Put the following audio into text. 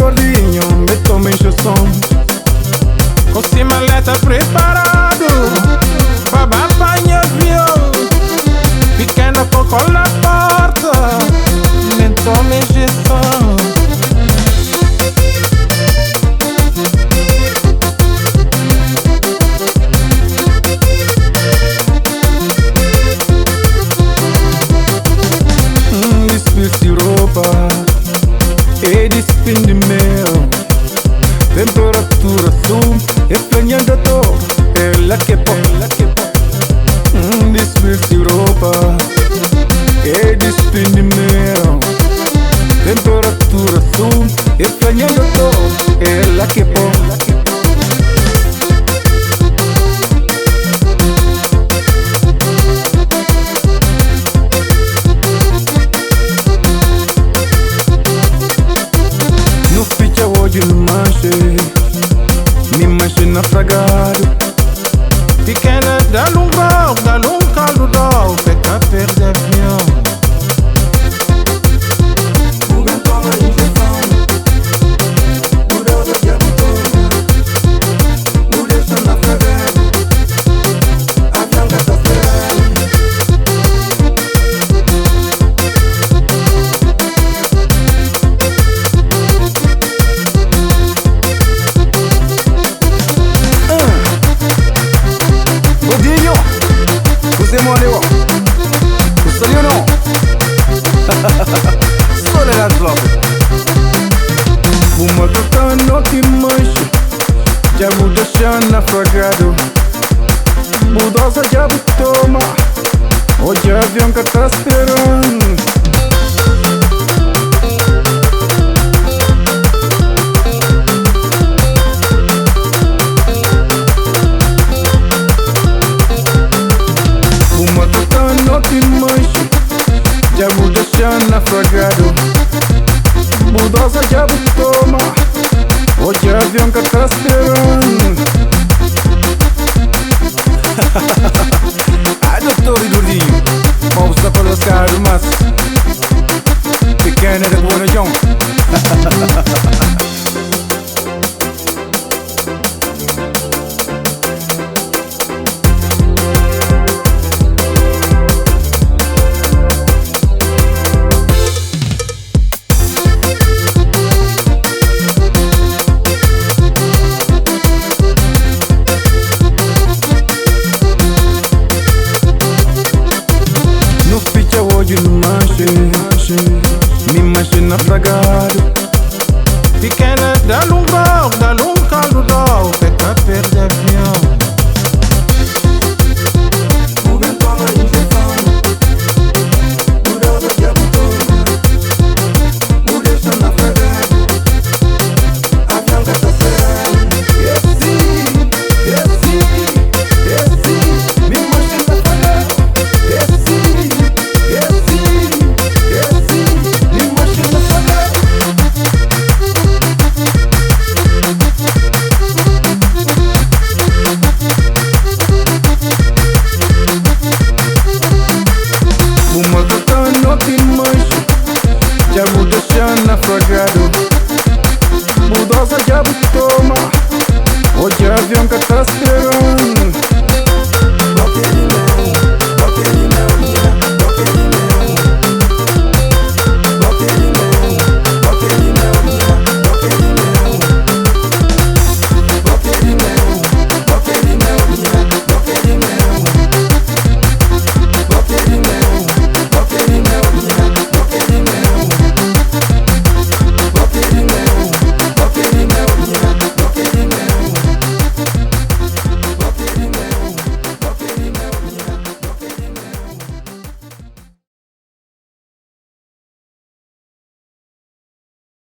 Gordinho, me toma injeção. Com se maleta preparado, pa apanhar avião. Pequena cocô na porta, nem toma injeção. Despir-se roupa e despende meu. Temperatura sum e planeando doutor, ela que pô, ela que pô. Despir-se roupa e despende meu. Temperatura sum e planeando doutor, ela que pô. No ficha hoje no manche, me manche naufragado. Pequena dá-lhe um grau, dá-lhe um caldo d'or, fica perder avião. Godinho, você morreu. Você não? Soledad Flop. Uma toca no te manche, já vou deixar naufragado. Budosa já vou toma, hoje avião que tá esperando. Uma toca no te manche, já vou deixar naufragado. Budosa já vou toma, hoje avião que tá esperando. Ah, doutor e gordinho, vamos a colocar mas pequena de Buena João. No ficha hoje no manche, me manche naufragado. Pequena dá-lhe um grau, dá-lhe um caldo d'or, fica perder avião. Uma toca no te manche, já vou deixar naufragado. Budosa já vou toma, hoje avião que tá esperando.